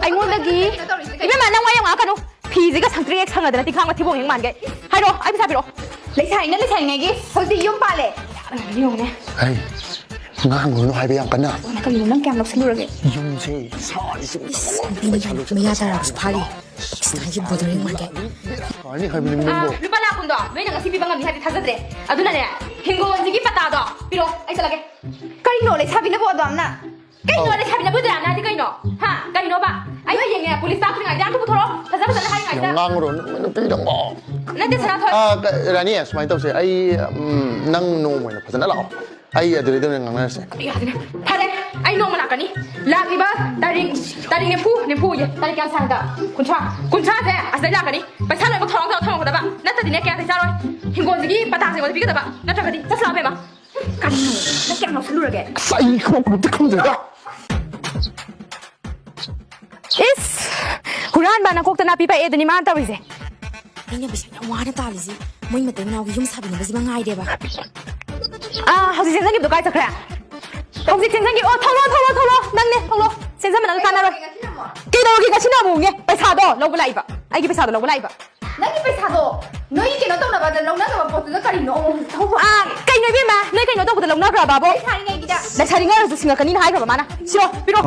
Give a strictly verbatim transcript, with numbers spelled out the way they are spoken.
ꯑꯩꯉꯣꯟꯗꯒꯤ ꯀꯩꯅꯣ ꯇꯧꯔꯤꯁꯦ ꯀꯩꯅꯣ? ꯏꯕꯦꯝꯃ, ꯅꯪ ꯋꯥ ꯌꯥꯝ ꯉꯥꯡꯉꯛꯀꯅꯨ꯫ ꯐꯤꯁꯤꯒ ꯁꯪꯇ꯭ꯔꯤꯛ ꯍꯦꯛ ꯁꯪꯉꯗꯅ ꯇꯤꯡꯈꯥꯡ ꯃꯊꯤꯕꯣꯡ ꯍꯦꯛ ꯃꯥꯟꯒꯩ꯫ ꯍꯥꯏꯔꯣ, ꯑꯩ ꯄꯩꯁꯥ ꯄꯤꯔꯛꯑꯣ꯫ ꯂꯩꯁꯥꯔꯤꯅ ꯂꯩꯁꯥꯔꯤꯉꯩꯒꯤ ꯍꯧꯖꯤꯛ ꯌꯨꯝ ꯄꯥꯜꯂꯦ꯫ ꯌꯥꯔꯦ, ꯌꯦꯡꯉꯨꯅꯦ꯫ ꯍꯩ, ꯉꯥꯡꯉꯨꯅꯨ ꯍꯥꯏꯕ ꯌꯥꯝ ꯀꯟꯅ꯫ ꯀꯩꯅꯣ, ꯅꯪ ꯀꯌꯥꯝ ꯂꯧꯁꯜꯂꯨꯔꯒꯦ? ꯌꯨꯝꯁꯦ ꯁꯥꯔꯤꯁꯦ꯫ ꯏꯁ, ꯅꯨꯄꯤꯅ ꯃꯌꯥ ꯆꯥꯔꯛꯄꯁꯨ ꯐꯥꯔꯤ꯫ ꯄꯥꯀꯤꯁꯇꯥꯟꯒꯤ ꯕꯣꯔꯗꯔ ꯌꯦꯡꯉꯨ ꯍꯥꯏꯒꯦ꯫ ꯐꯔꯅꯤ ꯍꯥꯏꯕꯅꯤ ꯅꯪꯕꯣ꯫ ꯑꯥ, ꯂꯨꯄꯥ ꯂꯥꯛ ꯀꯨꯟꯗꯣ ꯅꯣꯏꯅ ꯉꯁꯤ ꯄꯤꯕ ꯉꯝꯅꯤ ꯍꯥꯏꯕꯗꯤ ꯊꯥꯖꯗ꯭ꯔꯦ꯫ ꯑꯗꯨꯅꯅꯦ, ꯍꯤꯡꯒꯣꯜꯁꯤꯒꯤ ꯄꯇꯥꯗꯣ ꯄꯤꯔꯛꯑꯣ, ꯑꯩ ꯆꯠꯂꯒꯦ꯫ ꯀꯩꯅꯣ ꯂꯩꯁꯥꯕꯤꯅꯕꯨ ꯑꯗꯨ ꯌꯥꯝꯅ? ꯀꯩꯅꯣ ꯑꯧ꯫ ꯂꯩꯁꯥꯕꯤꯅꯕꯨ ꯑꯗꯨ ꯌꯥꯝꯅ ꯍꯥꯏꯗꯤ ꯀꯩꯅꯣ? ꯍꯥ? ꯀꯩꯅꯣꯕ? ꯑꯩ ꯍꯌꯦꯡꯅꯦ ꯄꯨꯂꯤꯁ ꯇꯥꯛꯇ꯭ꯔꯤꯉꯩꯗ ꯌꯥꯝ ꯊꯨꯅ ꯄꯨꯊꯣꯔꯛꯑꯣ꯫ ꯐꯖ ꯐꯖꯅ ꯍꯥꯏꯔꯤꯉꯩꯗ꯫ ꯌꯥꯝ ꯉꯥꯡꯉꯨꯔꯣ, ꯅꯨꯄꯤ ꯅꯪꯕꯣ꯫ ꯅꯠꯇꯦ, ꯁꯅꯥꯊꯣꯏ꯫ ꯑꯥ, ꯀ-, ꯔꯥꯅꯤ, ꯁꯨꯃꯥꯏꯅ ꯇꯧꯁꯦ꯫ ꯑꯩ, ꯎꯝ, ꯅꯪ ꯅꯣꯡꯃ ꯑꯣꯏꯅ ꯐꯖꯅ ꯂꯥꯛꯑꯣ꯫ ꯑꯩ ꯑꯗꯨꯗꯩꯗ ꯑꯣꯏꯅ ꯉꯥꯡꯅꯔꯁꯦ꯫ ꯌꯥꯗ꯭ꯔꯦ꯫ ꯐꯔꯦ, ꯑꯩ ꯅꯣꯡꯃ ꯂꯥꯛꯀꯅꯤ꯫ ꯂꯥꯛꯂꯤꯕ ꯇꯥꯔꯤꯛ, ꯇꯥꯔꯤꯛ ꯅꯤꯐꯨ, ꯅꯤꯐꯨ ꯌꯦ, ꯇꯥꯔꯤꯛ ꯀꯌꯥ ꯁꯥꯡꯗ? ꯀꯨꯟꯊ꯭ꯔꯥ꯫ ꯀꯨꯟꯊ꯭ꯔꯥꯁꯦ ꯑꯁꯤꯗꯩ ꯂꯥꯛꯀꯅꯤ꯫ ꯄꯩꯁꯥ ꯂꯣꯏꯅꯃꯛ ꯊꯧꯔꯥꯡ ꯇꯧꯔ ꯊꯝꯃꯝꯒꯗꯕ꯫ ꯅꯠꯇ꯭ꯔꯗꯤꯅꯦ, ꯀꯌꯥ ꯆꯥꯔꯣꯏ꯫ ꯍꯤꯡꯒꯣꯜꯁꯤꯒꯤ ꯄꯇꯥꯁꯦ ꯑꯩꯉꯣꯟꯗ ꯄꯤꯒꯗꯕ꯫ ꯅꯠꯇ꯭ꯔꯒꯗꯤ ꯆꯠꯁꯤ ꯂꯥꯛꯑꯣ, ꯏꯕꯦꯝꯃ꯫ ꯀꯔꯤꯅꯣ? ꯅꯪ ꯀꯌꯥꯝ ꯉꯥꯎꯁꯜꯂꯨꯔꯒꯦ? ꯑꯁ, ꯑꯩ ꯈꯪꯕ ꯑꯝꯇ ꯈꯪꯗ꯭ꯔꯦꯗ꯫ ꯏꯁ! ꯍꯨꯔꯥꯟꯕ ꯅꯀꯣꯛꯇ ꯅꯥꯄꯤ ꯄꯛꯑꯦ ꯑꯗꯨꯅꯤ ꯃꯥꯅ ꯇꯧꯔꯤꯁꯦ꯫ ꯑꯩꯅ ꯄꯩꯁꯥ ꯌꯥꯝ ꯋꯥꯅ ꯇꯥꯜꯂꯤꯁꯦ, ꯃꯣꯏ ꯃꯇꯩ ꯃꯅꯥꯎꯒꯤ ꯌꯨꯝ ꯁꯥꯕꯤꯅꯕꯁꯤ ꯃꯉꯥꯏꯔꯦꯕ꯫ ꯑꯥ, ꯍꯧꯖꯤꯛ ꯆꯦꯟꯖꯟꯈꯤꯕꯗꯣ ꯀꯥꯏ ꯆꯠꯈ꯭ꯔꯦ? ꯍꯧꯖꯤꯛ ꯆꯦꯟꯖꯟꯈꯤ-, ꯑꯣ, ꯊꯧꯂꯣ, ꯊꯧꯂꯣ, ꯊꯧꯂꯣ, ꯅꯪꯅꯦ, ꯊꯧꯂꯣ꯫ ꯆꯦꯟꯖꯟꯕ ꯅꯪ ꯀꯥꯟꯅꯔꯣꯏ꯫ ꯀꯩꯗꯧꯔꯒꯦ ꯉꯁꯤꯅ ꯑꯃꯨꯛ? ꯀꯩꯗꯧꯔꯒꯦ ꯉꯁꯤꯅ ꯑꯃꯨꯛꯅꯦ? ꯄꯩꯁꯥꯗꯣ ꯂꯧꯕ ꯂꯥꯛꯏꯕ꯫ ꯑꯩꯒꯤ ꯄꯩꯁꯥꯗꯣ ꯂꯧꯕ ꯂꯥꯛꯏꯕ꯫ ꯅꯪꯒꯤ ꯄꯩꯁꯥꯗꯣ ꯅꯣꯏ ꯀꯩꯅꯣ ꯇꯧꯅꯕꯗ ꯂꯧꯅꯗꯕ ꯄꯣꯠꯇꯨꯗ ꯀꯔꯤꯅꯣ ꯑꯃꯨꯛ ꯍꯧꯖꯤꯛ ꯇꯧꯕ? ꯑꯥ, ꯀꯩꯅꯣ ꯏꯕꯦꯝꯃ? ꯅꯣꯏ ꯀꯩꯅꯣ ꯇꯧꯕꯗ ꯂꯧꯅꯈ꯭ꯔꯕꯕꯣ? ꯂꯩꯁꯥꯔꯤꯉꯩꯒꯤꯗ꯫ ꯂꯩꯁꯥꯔꯤꯉꯩ ꯑꯣꯏꯔꯁꯨ ꯁꯤꯡꯉꯛꯀꯅꯤꯅ ꯍꯥꯏꯈ꯭ꯔꯕ ꯃꯥꯅ꯫ ꯁꯤꯔꯣ, ꯄꯤꯔꯣ꯫